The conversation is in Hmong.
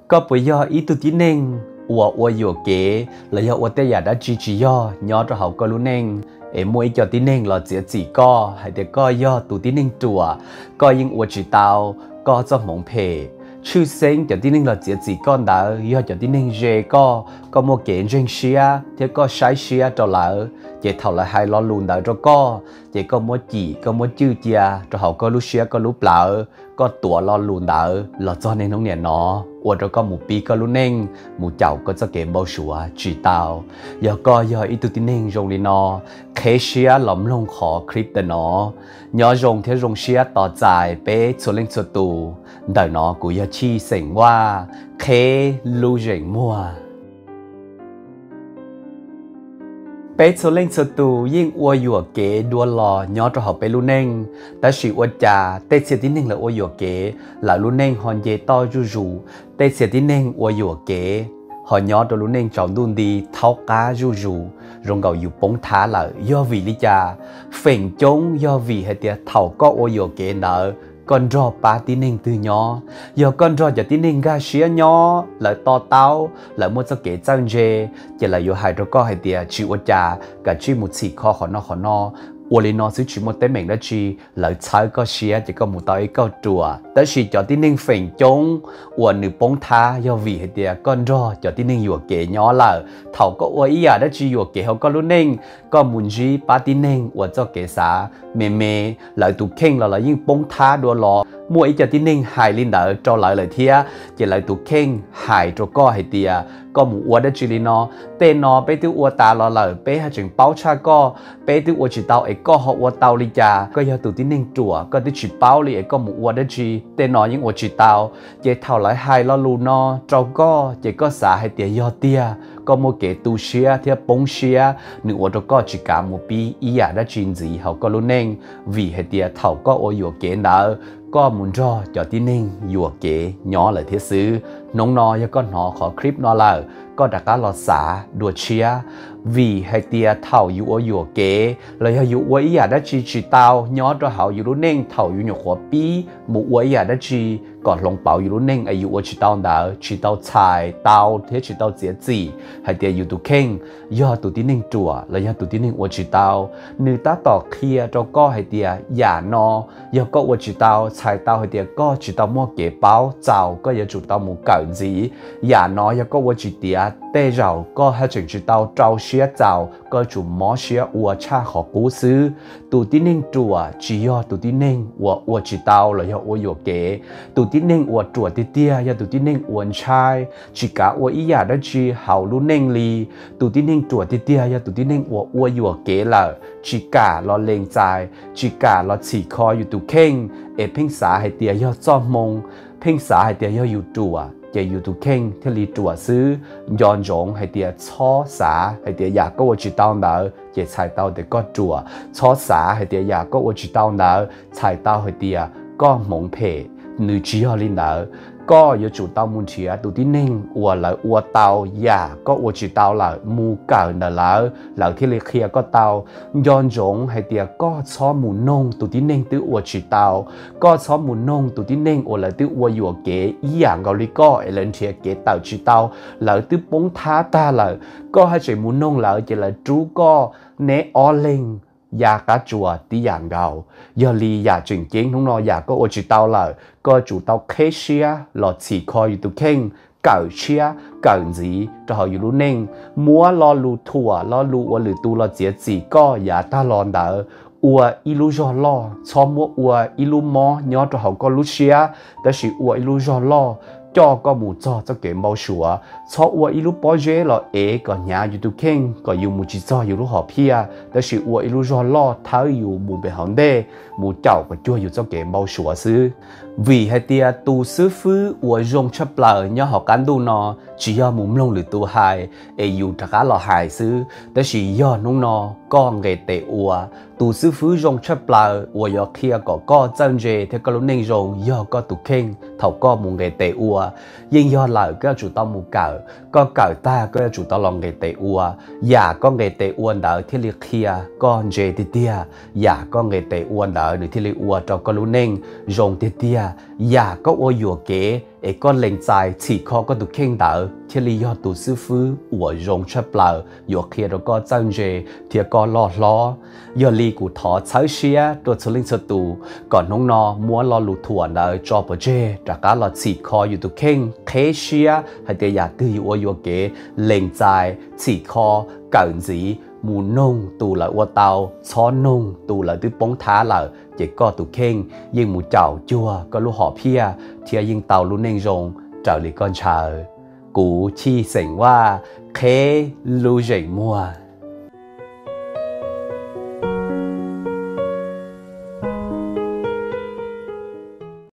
Koj puas yog ib tug tib neeg uas ua yuam kev los yog ua tej yam dab tsi tsis yog nyob rau hauv koj lub neej, es muaj ib co tib neeg los txiav txim koj hais tias koj yog tus tib neeg ruam, koj yeej ua tsis tau, koj txoj hmoov phem? Tshwj xeeb cov tib neeg los txiav txim koj ntawd yog cov tib neeg ze koj, koj muaj kev ntseeg siab thiab koj saib siab rau lawv, ces thaum lawv hais lo lus ntawd rau koj, ces koj muab cim, koj muab cwj cia rau hauv koj lub siab koj lub plawv, koj tuav lo lus ntawd los txog niaj hnub niam no, ua rau koj mus pib koj lub neej, mus caum koj txoj kev npau suav tsis tau. Yog koj yog ib tug tib neeg zoo li no, qheb siab los mloog qhov clip ntawm no. Nyob zoo thiab zoo siab tos txais peb txhua leej txhua tus. Ntawm no kuv yog Chij xeem Vaj, qheb lub zeem muag. Peb txhua leej txhua tus yeej ua yuam kev dua los nyob rau hauv peb lub neej, tab sis ua cas tej txhia tib neeg lawv ua yuam kev, lawv lub neej ho nce toj zuj zus, tej txhia tib neeg ua yuam kev ho nyob rau lub neej tsaus ntuj nti thaub qab zuj zus, zoo nkaus yus poob thab lawm. Yog vim li cas? Feem coob yog vim hais tias thaum koj ua yuam kev ntawd, koj nrog pab tib neeg twg nyob? Yog koj nrog cov tib neeg nkag siab nyob, lawv to taub, lawv muaj txoj kev txawj ntse, ces lawv yuav hais rau koj hais tias tsis ua cas, kav tsij mus txhim kho qhov no qhov no, ua li no xwb tsis muaj teeb meem dab tsi, lawv txhawb koj siab ces koj mus tau ib kauj ruam. Tab sis cov tib neeg feem coob uas nws poob thab yog vim hais tias koj nrog cov tib neeg yuam kev nyob lawm. Thaum koj ua ib yam dab tsi yuam kev hauv koj lub neej, koj mus ntsib pab tib neeg uas txoj kev xav me me, lawv tus kheej los lawv yeej poob thab dua los. Muaj ib co tib neeg hais li ntawd rau lawv lawm thiab, ces lawv tus kheej hais rau koj hais tias koj mus ua dab tsi li no, tej no peb twb ua tas los lawm, peb haj tseem paub tshaj koj, peb twb ua tsis tau es koj ho ua tau li cas? Koj yog tus tib neeg ruam, koj twb tsis paub li es koj mus ua dab tsi, tej no yeej ua tsis tau. Ces thaum lawv hais lo lus no rau koj, ces koj xav hais tias yog tiag, koj muaj kev tu siab thiab poob siab, nws ua rau koj tsis kav mus pib ib yam dab tsi ntxiv hauv koj lub neej, vim hais tias thaum koj ua yuam kev ntawd, koj mus nrog cov tib neeg yuam kev nyob lawm thiab xwb. Hnub no yog koj hnov qhov clip no lawm, koj rov qab los xav dua tshiab, vim hais tias thaum yus ua yuam kev los yog yus ua ib yam dab tsi tsis tau nyob rau hauv yus lub neej, thaum yus nyuam qhuav pib mus ua ib yam dab tsi kom hloov pauv yus lub neej es yus ua tsis tau ntawd, tsis tau txhais tau thiab tsis tau txiav txim hais tias yus tus kheej yog tus tib neeg ruam los yog tus tib neeg ua tsis tau. Nws tab tom qhia rau koj hais tias yam no, yog koj ua tsis tau, txhais tau hais tias koj tsis tau muaj kev paub txaus, koj yuav tsum tau mus kawm ntxiv. Yam no yog koj ua tsis tiav, tej zaum koj haj tseem tsis tau rau siab txaus, koj yuav tsum mob siab ua tshaj qhov qub xwb. Tus tib neeg ruam tsis yog tus tib neeg uas ua tsis tau los yog ua yuam kev. Tus tib neeg uas ruam tiag tiag yog tus tib neeg uas ntshai, tsis kav ua ib yam dab tsi hauv lub neej li. Tus tib neeg ruam tiag tiag yog tus tib neeg uas ua yuam kev lawm, tsis kam los lees txais, tsis kam los txhim kho yus tus kheej, es pheej xav hais tias yog txoj hmoo, pheej xav hais tias yog yus ruam ces yus tus kheej thiaj li ruam xwb. Nco ntsoov hais tias txhob xav hais tias yam koj ua tsis tau ntawd ces txhais tau tias koj ruam. Txhob xav hais tias yam koj ua tsis tau ntawd txhais tau hais tias koj hmoov phem. Nws tsis yog li ntawd. Koj yuav tsum tau mus nrhiav tus tib neeg uas lawv ua tau yam koj ua tsis tau lawm, mus kawm ntawm lawv, lawv thiaj li qhia koj tau. Nco ntsoov hais tias koj txhob mus noog tus tib neeg twb ua tsis tau, koj txhob mus noog tus tib neeg uas lawv twb ua yuam kev ib yam nkaus li koj es lawv nrhiav kev tawm tsis tau, lawv twb poob thab tag lawm, koj haj tseem mus noog lawv ces lawv rub koj, neb ob leeg ya qab tsuas tib yam nkaus. Yog li yam tseem ceeb hnub no yam koj ua tsis tau lawm, koj yuav tsum tau qheb siab los txhim kho yus tus kheej, kawm tshiab kawm ntxiv rau hauv yus lub neej, muab lo lus thuam, lo lus uas lwm tus los txiav txim koj yav tag los ntawd ua ib lub zog loj, txhob muab ua ib lub mob nyob rau hauv koj lub siab, tab sis ua ib lub zog loj coj koj mus txog txoj kev npau suav. Txhob ua ib lub pob zeb los ev kom hnyav yus tus kheej kom yus mus tsis txog yus lub hom phiaj, tab sis ua ib lub zog loj thawb yus mus pem hauv ntej, mus caum kom cuag yus txoj kev npau suav xwb. Vim hais tias tus xib fwb uas zoo tshaj plaws nyob hauv qab ntuj no tsis yog mus mloog lwm tus hais es yus rov qab los hais xwb, tab sis yog hnub no koj nqes tes ua. Tus xib fwb zoo tshaj plaws uas yuav qhia kom koj txawj ntse thiab koj lub neej zoo yog koj tus kheej thaum koj mus nqes tes ua. Yeej yog lawm, koj yuav tsum tau mus kawm, koj kawm tag koj yuav tsum tau los nqes tes ua. Yam koj nqes tes ua ntawd thiaj li qhia koj ntse tiag tiag, yam koj nqes tes ua ntawd nws thiaj li ua rau koj lub neej zoo tiag tiag. yam koj ua yuam kev es koj lees txais txhim kho koj tus kheej ntawd thiaj li yog tus xib fwb uas zoo tshaj plaws yuav qhia rau koj txawj ntse thiab koj loj hlob. Yog li kuv thov txhawb siab rau txhua leej txhua tus kom hnub no muab lo lus thuam ntawd tso pov tseg, rov qab los txhim kho yus tus kheej, qheb siab hais tias yam twg yus ua yuam kev, lees txais txhim kho, kawm ntxiv, mus noog tus lawv ua tau, txhob noog tus lawv twb poob thab lawm, ces koj tus kheej yeej mus caum cuag koj lub hom phiaj thiab yeej tau lub neej zoo raws li koj ntshaw. Kuv Chij xeem Vaj, qheb lub zeem muag.